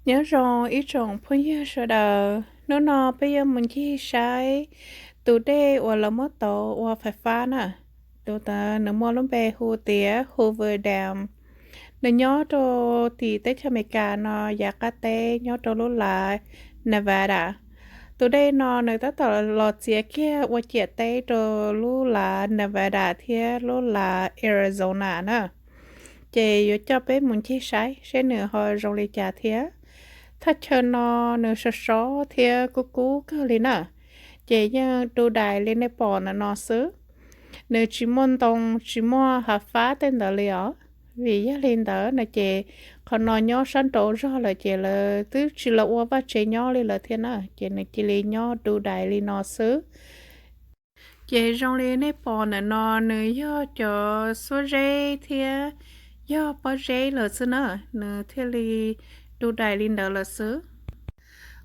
Nyob zoo ib tsoom phooj ywg sawv daws, hnub no peb yuav mus ncig saib tus dej uas lawv muab tauv ua fais fab na. Tus ntawd nws muaj lub npe hu tias Hoover Dam. Nws nyob rau tim teb chaws Amelikas no yav qab teb nyob rau lub lav Nevada. Tus dej no nws tab tom los txiav kiag ua ciam teb rau lub lav Nevada thiab lub lav Arizona na. Ces yuav coj peb mus ncig saib seb nws ho zoo li cas thiab. Thaj chaw no nws sov sov thiab kub kub kawg li na, ces yeej du dais li nej pom ntawm no xwb. Nws tsis muaj ntoo tsis muaj hav fab tej ntawd li os. Vim yog li ntawd no ces qhov no nyob sab nraud zog lawm ces lawv twb tsis los ua vaj tsev nyob li lawm thiab na, ces nws cia li nyob du dais li no xwb. Ces zoo li nej pom ntawm no nws yog cov xuab zeb thiab yog pob zeb lawm xwb na, nws thiaj li du dais li ntawd lawm xwb.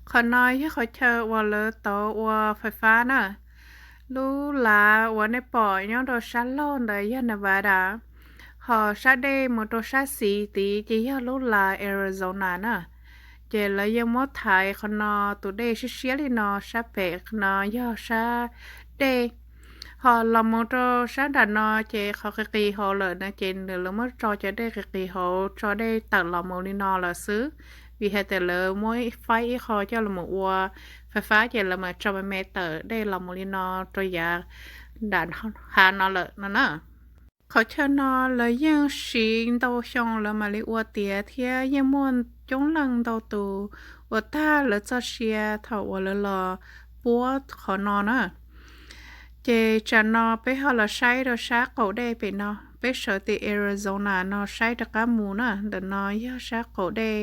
Qhov no yog qhov chaw uas lawv tauv ua fais fab na. Lub lav uas nej pom nyob rau sab laug ntawd yog Nevada, ho sab dej mus rau sab xis tid ces yog lub lav Arizona na. Ces lawv yeej muab thaiv qhov no tus dej siab siab li no, sab pem no yog sab dej, ho los mus rau sab nram no ces qhov qis qis hauv lawm no ces lawv muab tso cov dej qis qis hauv tso dej tawm los mus li no lawm xwb. Vim hais tias lawv muab faib ib qho coj los ua fais fab ces lawv mam tso me me tawm dej los mus li no rau yav nram hav no lawm no na. Qhov chaw no lawv yeej siv ntau xyoo lawv mam li ua tiav thiab yeej muaj coob leej ntau tus uas tag lawv txoj sia thaum uas lawv los puab qhov no na. Ces tsam no peb ho los saib rau sab qaum dej pem no, peb sawv tim Arizona no saib rov qab mus na, ntawm no yog sab qaum dej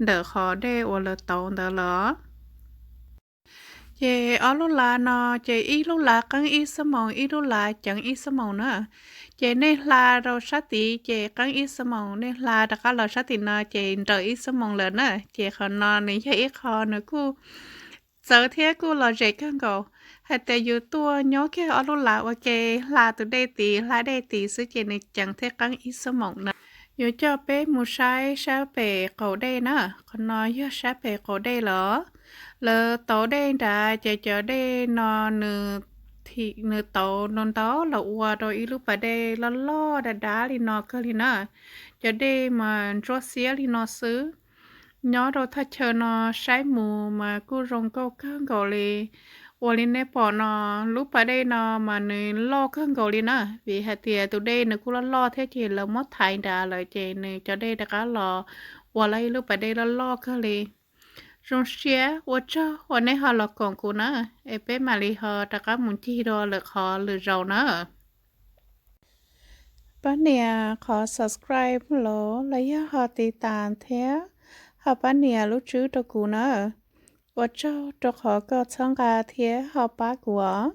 ntawm qhov dej uas lawv tauv ntawd lawm. Ces ob lub lav no ces ib lub lav qeeb ib xuab moos, ib lub lav ceev ib xuab moos na. Ces nej hla rau sab tid ces qeeb ib xuab moos, nej hla rov qab los sab tim no ces nrawm ib xuab moos lawm na. Ces qhov no nws yog ib qho nws kuj txawv thiab kuj lom zem kawg nkaus. Hais tias yus tuaj nyob kiag ob lub lav ua ke, hla tus dej tid hla dej tid xwb ces nws ceev thiab qeeb ib xuab moos na. Yuav coj peb mus saib sab pem qaum dej na. Qhov no yog sab pem qaum dej lawm. Lawv tauv dej nrad ces cov dej no nws tauv ntau ntau los ua rau ib lub pas dej loj loj dav dav li no kawg li na. Cov dej mas ntsuab xiab li no xwb. Nyob rau thaj chaw no saib mus mas kuj zoo nkauj kawg nkaus li. Ua li nej pom no, lub pas dej no mas nws loj kawg nkaus li na, vim hais tias tus dej nws kuj loj loj thiab ces lawv muab thaiv nrad lawm ces nws cov dej rov qab los ua lawm ib lub pas dej loj loj kawg li. Zoo siab ua tsaug uas nej ho los koom kuv na, es peb mam li ho rov qab mus ncig dua lwm qhov lwm zaus na. Pab nias qhov subscribe los los yog ho tiv tas thiab ho pab nias lub tswb rau kuv na. Ua tsaug rau qhov koj txhawb nqa thiab ho pab kuv os.